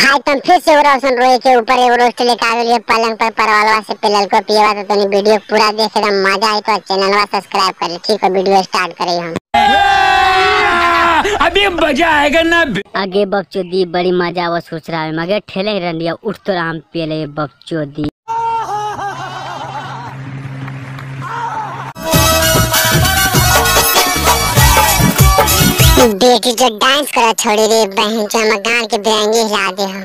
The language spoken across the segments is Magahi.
आज तुम फिर से रोशन रोए के ऊपर एगो रोस्ट लेके आ गई पलंग पर परवालवा से पेलल को पिएवा। तो तनी वीडियो पूरा देखे एकदम मजा आई तो चैनलवा सब्सक्राइब कर ले। ठीक है वीडियो स्टार्ट करे हम। अभी मजा आएगा ना आगे बकचोदी बड़ी मजा आवा सोच रहा है मगर ठेले रंडिया उठ तो राम पेले बकचोदी। बेटी जो डांस करा छोड़ी रे बहन जो हम गान के बिरंगी हिला दे हो।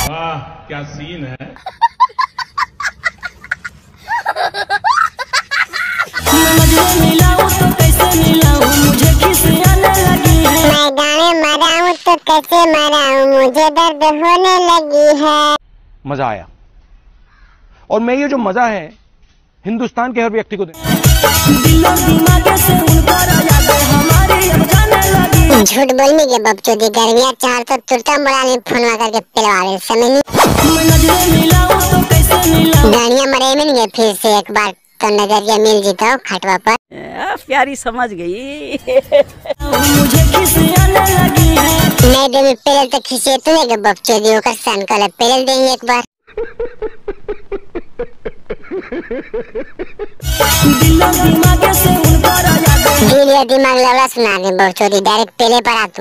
वाह क्या सीन है। मिलाऊं तो कैसे मिलाऊं मुझे खिसियाने लगी है। मैं गाने मराऊं तो कैसे मराऊं मुझे दर्द होने लगी है। मजा आया और मैं ये जो मजा है हिंदुस्तान के हर व्यक्ति को दे। झूठ बोलने के बपचोदी गर्मियां चार तो तुरता मोड़ा फोनवा करके पिलवा दे समझ नहीं। गाड़ियां मरे में नहीं फिर से एक बार तो नजरिया मिल जीता खटवा पर। प्यारी समझ गई। मुझे खिसियाने लगी है। नहीं देवी पेल तो खिसे तू है बपचोदी ओकर सन कल पेल देंगे एक बार। दिल या दिमाग लवला सुना दे बपचोदी डायरेक्ट पेले पर आ तू।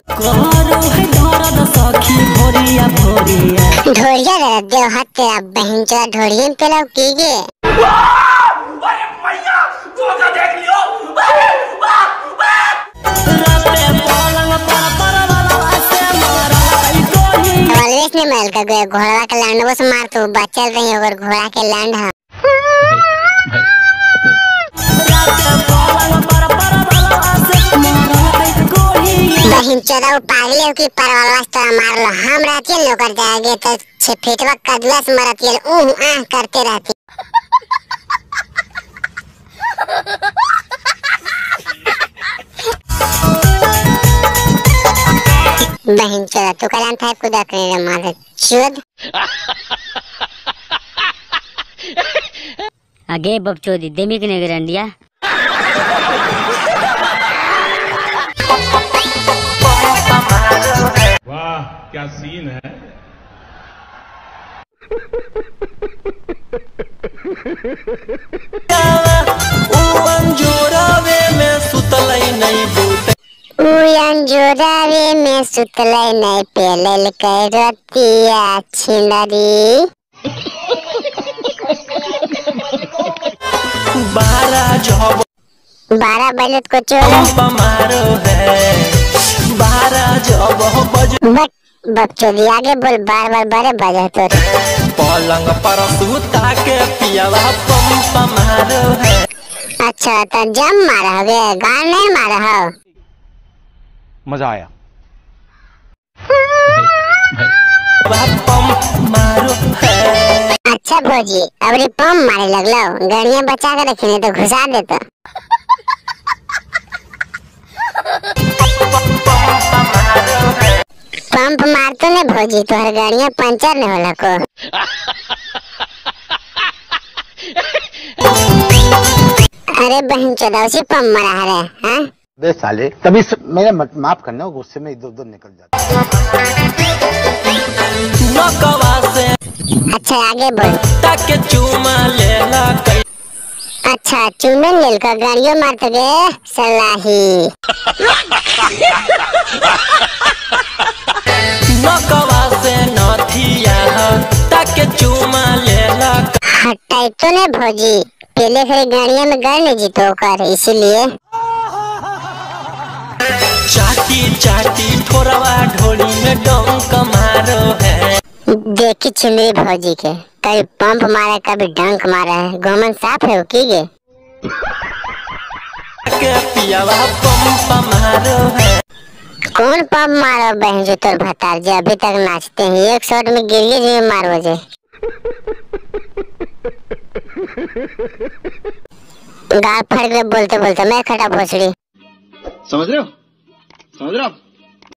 ढोरिया दे देव हाथ तेरा बहन चोदा ढोरिया में पेलाव की गे। अरे भैया तू देख लियो। ने मल का गए घोड़ा के लैंड बस मार तू बचल रही अगर घोड़ा के लैंड है। बहन चोदा वो पागल है कि परवालवा से तोरा मार लो हम रहती है लोकर जाएंगे तो 6 फीटवा कदुआ से मरती है ऊह आह करते रहती। बहन चोदा तू कलाम था कुदा करे मार चोद। आगे बकचोदी देमी के नहीं रंडिया। वाह क्या सीन है। जोरावे में सुतलै नहीं पेलल के रतिया छिनरी। बारह बजे को चोर मारो है 12 जब बज बकचोदी आगे बोल बार बार बारे बजे तो पलंग पर सुता के पियावा पंप मारो है। अच्छा तो जम मारा हवे गाल नहीं मारा हो। मजा आया। पंप मारो है। अच्छा भौजी अबरी पंप मारे लगलो गाड़ियां बचा के रखी नहीं तो घुसा देता। पंप मार तो नहीं भौजी तोहर गाड़ियां पंचर नहीं होला को। अरे बहन चोदा उसी पंप मारा है हाँ? बे साले तभी मेरा माफ करना गुस्से में इधर उधर निकल जाता। अच्छा आगे बोल। ताके चूमा लेला। अच्छा चूमन लेल का गाड़ियों मार तो गे सलाही। नकवा से नथिया ताके चूमा लेला। हटाई तो नहीं भौजी पहले फिर गाड़ियों में गड़ नहीं जीतो कर इसीलिए। चाटी चाटी ठोरवा ढोली में डंक मारो है। देखी छिंदरी भौजी के कभी पंप मारा कभी डंक मारा है गोमन साफ है की गे। के पियावा पंप मारो है। कौन पंप मारो बहन जो तोर भतार जे अभी तक नाचते हैं एक शॉट में गिर गए जी मारो जे। गाल फट गए बोलते बोलते मैं खटा भोसड़ी। समझ रहे हो? समझ रहे हो?